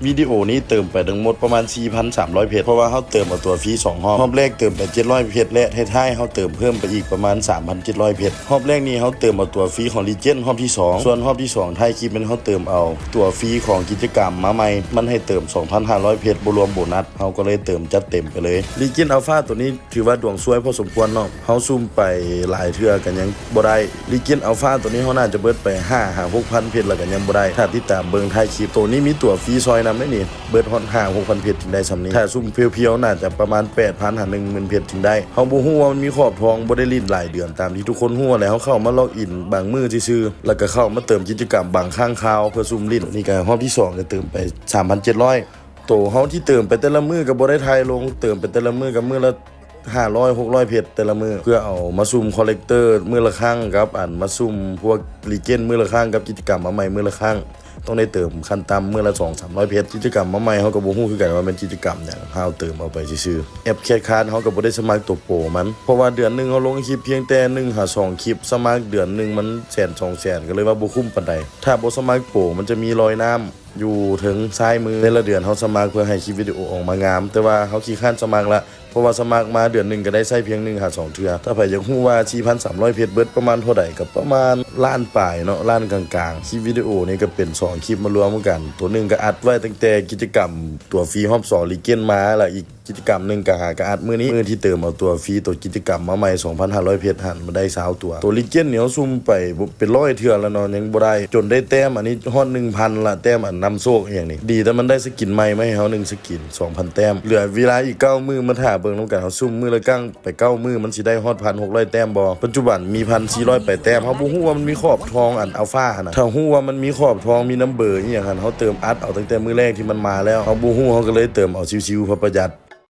ວິດີໂອນີ້ເຕີມໄປທັງໝົດປະມານສີ່ພັນສາມຮ້ອຍເພັດ ເພາະວ່າເຮົາເຕີມເອົາຕົວຟຣີສອງຮອບ. ຮອບແລກເຕີມໄປເຈັດຮ້ອຍເພັດ ແລະທ້າຍໆເຮົາເຕີມເພີ່ມໄປອີກປະມານສາມພັນເຈັດຮ້ອຍເພັດ. ຮອບແລກນີ້ເຮົາເຕີມເອົາຕົວຟຣີຂອງ Legend ຮອບທີສອງ ສ່ວນຮອບທີສອງທ້າຍຄລິບແມ່ນເຮົາເຕີມເອົາຕົວຟຣີຂອງກິດຈະກຳມາໃໝ່ ມັນໃຫ້ເຕີມສອງພັນຫ້າຮ້ອຍເພັດ ບໍ່ລວມໂບນັດ ເຮົາກໍເລີຍເຕີມຈັດເຕັມໄປເລີຍ. Legend Alpha ໂຕນີ້ ຖືວ່າດວງຊວຍພໍສົມຄວນເນາະ ເຮົາຊຸ່ມໄປຫຼາຍເທື່ອກໍຍັງບໍ່ໄດ້. Legend Alpha ໂຕນີ້ເຮົາໜ້າຈະເບິດໄປຫ້າຫາຫົກພັນເພັດ ແລ້ວກໍຍັງບໍ່ໄດ້ ຖ້າຕິດຕາມເບິ່ງທ້າຍຄລິບ. ໂຕນີ້ມີຕົວຟຣີຊ່ອຍນຳເດ້ນີ້ ເບິດຮອດຫ້າຫົກພັນເພັດຈຶ່ງໄດ້ຊ່ຳນີ້. ຖ້າຊຸ່ມພຽວໆໜ້າຈະປະມານແປດພັນຫາໜຶ່ງໝື່ນເພັດຈຶ່ງໄດ້. ເຮົາບໍ່ຮູ້ວ່າມັນມີຂອບທອງ ບໍ່ໄດ້ຫຼິ້ນຫຼາຍເດືອນຕາມທີ່ທຸກຄົນຮູ້ແຫຼະ ເຮົາເຂົ້າມາລັອກອິນບາງມື້ຊື່ໆ ແລ້ວກໍເຂົ້າມາເຕີມກິດຈະກຳບາງຄັ້ງຄາວເພື່ອຊຸ່ມຫຼິ້ນ. ນີ້ກໍຮອບທີສອງ ກໍເຕີມໄປສາມພັນເຈັດຮ້ອຍ. ໂຕເຮົາທີ່ເຕີມໄປແຕ່ລະມື້ກໍບໍ່ໄດ້ຖ່າຍລົງ ເຕີມໄປແຕ່ລະມື້ກໍມື້ລະຫ້າຮ້ອຍຫົກຮ້ອຍເພັດແຕ່ລະມື້ ເພື່ອເອົາມາຊຸ່ມ Collector ມື້ລະຄັ້ງ ກັບອັນມາຊຸ່ມພວກ Legend ມື້ລະຄັ້ງ ກັບກິດຈະກຳມາໃໝ່ມື້ລະຄັ້ງ ຕ້ອງໄດ້ເຕີມຂັ້ນຕ່ຳມື້ລະສອງສາມຮ້ອຍເພັດ. ກິດຈະກຳມາໃໝ່ເຮົາກໍບໍ່ຮູ້ຄືກັນວ່າແມ່ນກິດຈະກຳຫຍັງ ເຮົາເຕີມເອົາໄປຊື່ໆ. ແອັບ CashCard ເຮົາກໍບໍ່ໄດ້ສະໝັກໂຕໂປຣມັນ ເພາະວ່າເດືອນໜຶ່ງເຮົາລົງຄລິບພຽງແຕ່ໜຶ່ງຫາສອງຄລິບ ສະໝັກເດືອນໜຶ່ງມັນແສນສອງແສນ ກໍເລີຍວ່າບໍ່ຄຸ້ມປານໃດ. ຖ້າບໍ່ສະໝັກໂປຣມັນຈະມີລອຍນ້ຳ ຢູ່ເທິງຊ້າຍມື ແຕ່ລະເດືອນເຮົາສະໝັກເພື່ອໃຫ້ຄລິບວິດີໂອອອກມາງາມ ແຕ່ວ່າເຮົາຂີ້ຄ້ານສະໝັກລະ ເພາະວ່າສະໝັກມາເດືອນໜຶ່ງກໍໄດ້ໃຊ້ພຽງໜຶ່ງຫາສອງເທື່ອ. ຖ້າໃຜຢາກຮູ້ວ່າສີ່ພັນສາມຮ້ອຍເພັດເບິດປະມານເທົ່າໃດ ກໍປະມານລ້ານປາຍເນາະ ລ້ານກາງໆ. ຄລິບວິດີໂອນີ້ກໍເປັນສອງຄລິບມາລວມກັນ ໂຕໜຶ່ງກໍອັດໄວ້ຕັ້ງແຕ່ກິດຈະກຳຕົວຟຣີຮອບສອງ Legend ມາ ແລ້ວອີກ ກິດຈະກຳໜຶ່ງກະຫາກະອັດມື້ນີ້ ມື້ທີ່ເຕີມເອົາຕົວຟຣີ ຕົວກິດຈະກຳມາໃໝ່ ສອງພັນຫ້າຮ້ອຍເພັດຫັ້ນ ມາໄດ້ຊາວຕົວ. ຕົວ Legend ນີ້ເຮົາຊຸ່ມໄປເປັນຮ້ອຍເທື່ອແລ້ວເນາະ ຍັງບໍ່ໄດ້ ຈົນໄດ້ແຕ້ມອັນນີ້ຮອດໜຶ່ງພັນລະ ແຕ້ມອັນນຳໂຊກອີ່ຫຍັງນີ້. ດີແຕ່ມັນໄດ້ສະກິນໃໝ່ມາໃຫ້ເຮົາໜຶ່ງສະກິນ ສອງພັນແຕ້ມ. ເຫຼືອເວລາອີກເກົ້າມື້ ມາຖ້າເບິ່ງນຳກັນ ເຮົາຊຸ່ມມື້ລະຄັ້ງໄປເກົ້າມື້ ມັນຊິໄດ້ຮອດພັນຫົກຮ້ອຍແຕ້ມບໍ່? ປັດຈຸບັນມີພັນສີ່ຮ້ອຍປາຍແຕ້ມ. ເຮົາບໍ່ຮູ້ວ່າມັນມີຂອບທອງອັນ Alpha ຫັ້ນນະ. ຖ້າຮູ້ວ່າມັນມີຂອບທອງ ມີ Number ອີ່ຫຍັງຫັ້ນ ເຮົາເຕີມອັດເອົາຕັ້ງແຕ່ມື້ແລກທີ່ມັນມາແລ້ວ. ເຮົາບໍ່ຮູ້ ເຮົາກໍເລີຍເຕີມເອົາຊິວໆ ເພື່ອປະຢັດ.